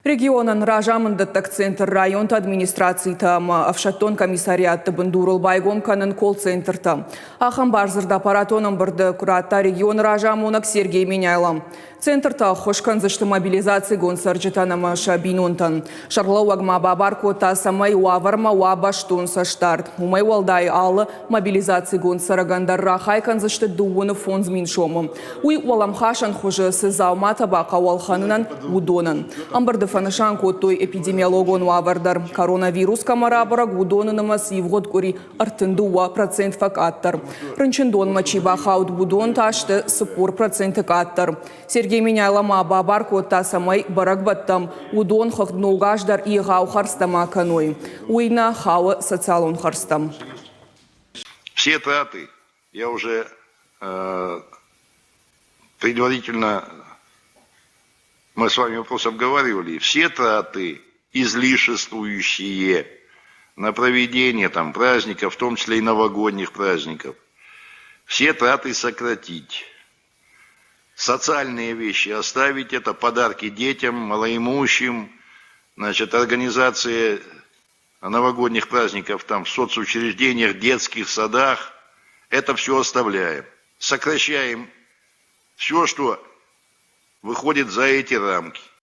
Регионӕн разамынддӕттӕг центр районты администрацитӕ ӕмӕ ӕфсӕддон комиссариатты бындурыл байгом кӕнын колл-центртӕ. Ахӕм бардзырд аппаратон ӕмбырды куы радта регионы разамонӕг Сергей Меняйло. Центртӕ ӕххуыс кӕндзысты мобилизацигонд цӕрджытӕн ӕмӕ сӕ бинонтӕн. Сӕргълӕууӕг ма бабар кодта, цӕмӕй уавӕрмӕ уа бӕстон цӕстдард. Уымӕй уӕлдай алы мобилизацигонд цӕрӕгӕн дӕр рахай кӕндзысты 55 000 сомы. Уый уӕлӕмхасӕн хуызы цы дзауматӕ бахъӕуы ӕлхӕнынӕн, уыдонӕн. Ӕмбырды фӕнысан кодтой эпидемиологон уавӕр дӕр. Коронавирус кӕмӕ рабӕрӕг, уыдоны нымӕц ивгъуыд къуыри 32% фӕкъаддӕр. Рынчындонмӕ чи бахауд, уыдон та сты 40% къаддӕр. Сергей Меняйло ма бабар кодта, цӕмӕй бӕрӕгбӕттӕм уыдон хыгъд ног аз дӕр егъау хӕрдзтӕ ма кӕной. Уый нӕ хауы социалон хӕрдзтӕм. Все траты я уже предварительно мы с вами вопрос обговаривали, все траты, излишествующие на проведение там праздников, в том числе и новогодних праздников, все траты сократить. Социальные вещи оставить, это подарки детям, малоимущим, значит, организация новогодних праздников там в соцучреждениях, детских садах, это все оставляем. Сокращаем все, что выходит за эти рамки.